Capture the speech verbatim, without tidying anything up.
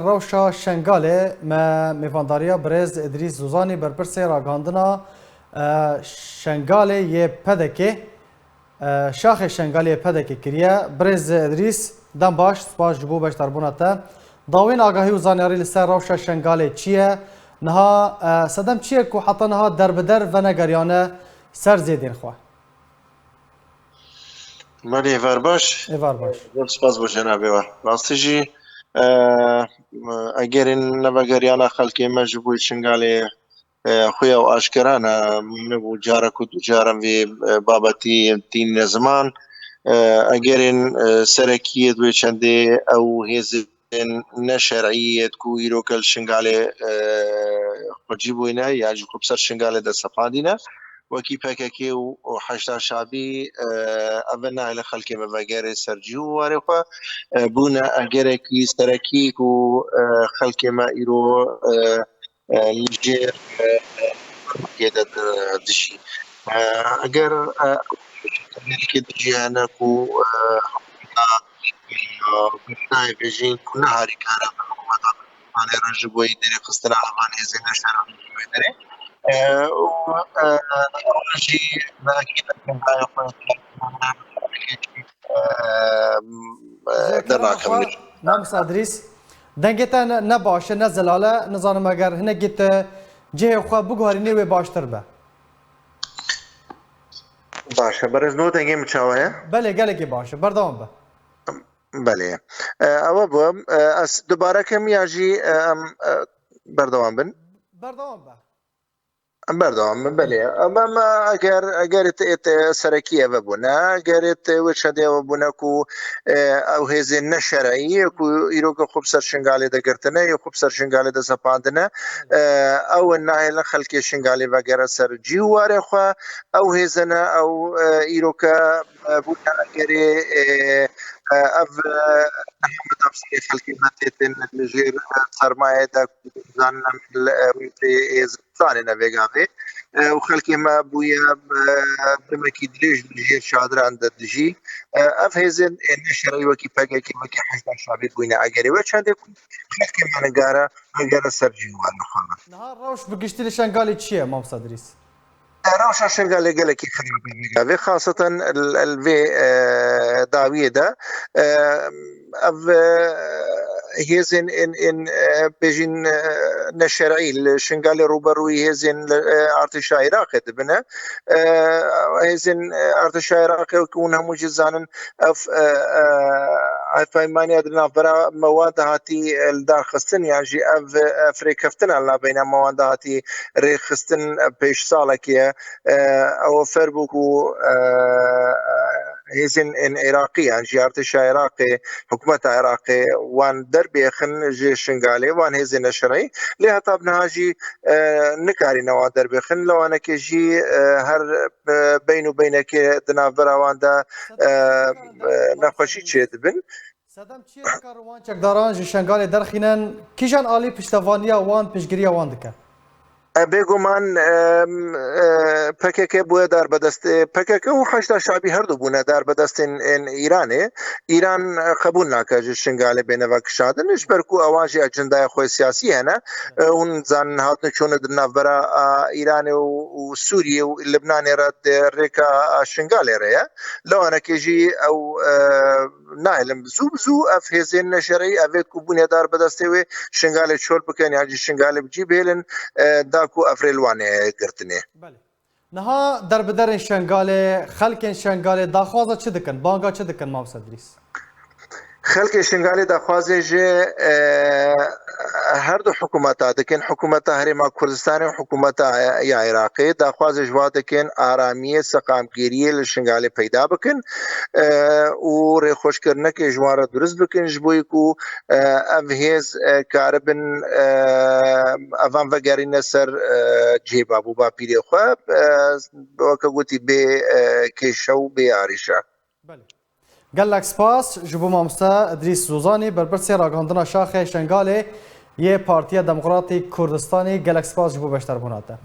Rewşa Şengalê me mêvandariya birêz Îdrîs Zozanî, berpirsê ragihandina, e, Şengalê yê P D K'ê, e, şaxê Şengalê yê P D K'ê kiriye. Birêz Îdrîs, dem baş, spas ji bo beşdarbûna te. Dawîn agahî û zanyarî li ser rewşa Şengalê çi ye? Niha, e, sedem çi ye ku heta niha derbider venegeriyane ser zêdên xwe? Belê, êvar baş. Êvar baş. Zor spas bo cenabê we. Rastî jî, e, egerên nevegeriyana xelkê me ji bo Şingalê, e, xuya û aşkera ne, min bû carek û du caran vê, e, babetî tînine ziman. E, egerên, e, serekî yê di wê çendê ew hêzên neşer'î yêt ku îroke li Şingalê, e, xwecî bûyne ya jî xwe bi ser Şingalê de sepandîne. Wekî P K K û, û Heşda Şabî, e, ev nahêlin xelkê me vegerê ser cî û warê xwe. E, bûne egerekî serekî ku, e, xelkê me îro, e, e, li jêr, e, e, Tirkiyê de di-, dijî. E, eger, e, egerekî dijî hene ku, e, hikûmeta, e, nayê bêjîn ku ne harîkar e hikûmeta Kurdistanê re ji bo yî derêxistina heman hêzên neşer'î wê derê. E, û, e, ewan jî belkî ne xwe, e, e, Ji kerema dernakevinê. Xwe, Mamosta Îdrîs, dengê te ne, ne baş e, ne zelal e, nizanim eger hinekî tu cihê xwe biguherînî wê baştir be. Baş e, berêz, no dengê min çawa ye? Belê, gelekî baş e, berdewam be. Belê. E, ew bû, e, ez dubare kim ya jî, e, em, e, berdewam bin? Berdewam be. Em berdewam bin, belê. Em, em, eger, eger it, it, serekî ev bûne, eger it wê çendê ev bûne ku, e, ew hêzên neşer'î ku îroke xwe bi ser Şingalê de girtine, yê xwe bi ser Şingalê de sepandine, e, ew nahêlin xelkê Şingalê vegere ser cî û warê xwe, ew hêzine, ew, e, îroke, e, bûne egerê, e, e, ev, e, nehemeta bi serê xelkê me têtin li jêr, e, sermayê de ku zanin em li, e, wê tê êz zanîne vê gavê. E, û xelkê me bûye, e, demekî dirêj li jêr çadiran de dijî. E, ev hêzên ên neşer'î wekî P K K, wekî Heşda Şabî bûyne egerê wê çendê ku xelkê me nigare, nigare ser cî û warê xwe. Niha rewş bi giştî li Şengalê çi ye, Mamosta Îdrîs? E, rewşa Şengalê gelekî xirab e vê gavê, xaseten li, li vê, e, dawiyê de. E, ev, e, hêzên ên, ên, e, bêjin, e, neşer'î li Şingalê rûberûyî hêzên, e, artêşa Iraqê dibine. E, hêzên, e, artêşa Iraqê wekî hûn hemû jî zanin, ev, e, e, hevpeymaniya di navbera me wan de hatî, e, li dar xistin, yan jî ev, e, firêkeftina li navbeyna me wan de hatî rêxistin, e, pêş salekê ye. E, ew ferbû ku, e, hêzên ên Iraqî, yan jî artêşa Iraqê, hikûmeta Iraqê wan derbêxin ji Şingalê, wan hêzên neşer'î. Lê heta bi niha jî, e, nikarîne wan derbêxin. Lewanekê jî, e, her, e, beyn û beynekê di navbera wan de, e, e, nexweşî çêdibin. Sedem çi ye dikarin wan çekdaran ji Şengalê derxînin? Kîjan alî piştevaniya wan, piştgiriya wan dike? E, bêguman, e, e, P K K bûye darbedest, e, P K K û Heşda Şabî her du bûne darbedestên ên Îranê. Îran, e, qebûl nake ji Şingalê bêne vekişandin, ji ber ku ewan jî ecendaya xwe siyasî hene. E, hûn zanin, hatin çûne di navbera, a, Îranê û, û Sûriyê û Libnanê re di rêka a Şingalê re ye. Lewanekê jî ew, e, nahêlin bi zû bi zû ev hêzên neşer'î, evêt ku bûne darbedestê wê, Şingalê çol bikin, yan jî Şingalê bi cî bihêlin, e, da ku ev rê li wan neyê girtinê. Belê. Niha derbiderên Şengalê, xelkên Şengalê daxwaza çi dikin? Banga çi dikin, Mamosta Îdrîs? Xelkê Şingalê daxwazê ji, e, her du hikûmeta dikin, hikûmeta Herêma Kurdistanê û hikûmeta ya Iraqê. Daxwazê ji wan dikin aramiyê, seqamgiriyê li Şingalê peyda bikin, e, û rêxweşkirinekê ji wan re durist bikin, ji bo ku, e, ev hêz, e, karibin, e, evan vegerîne ser, e, cihê bab û bapîrê xwe, e, weke gotî bê, e, kêşe û bê arîşe. Belê. Gelek spas ji bo mamoste Îdrîs Zozanî, berpirsê ragihandina şaxê Şengalê yê Partiya Demokratîk Kurdistanê. Gelek spas ji bo beşdarbûna te.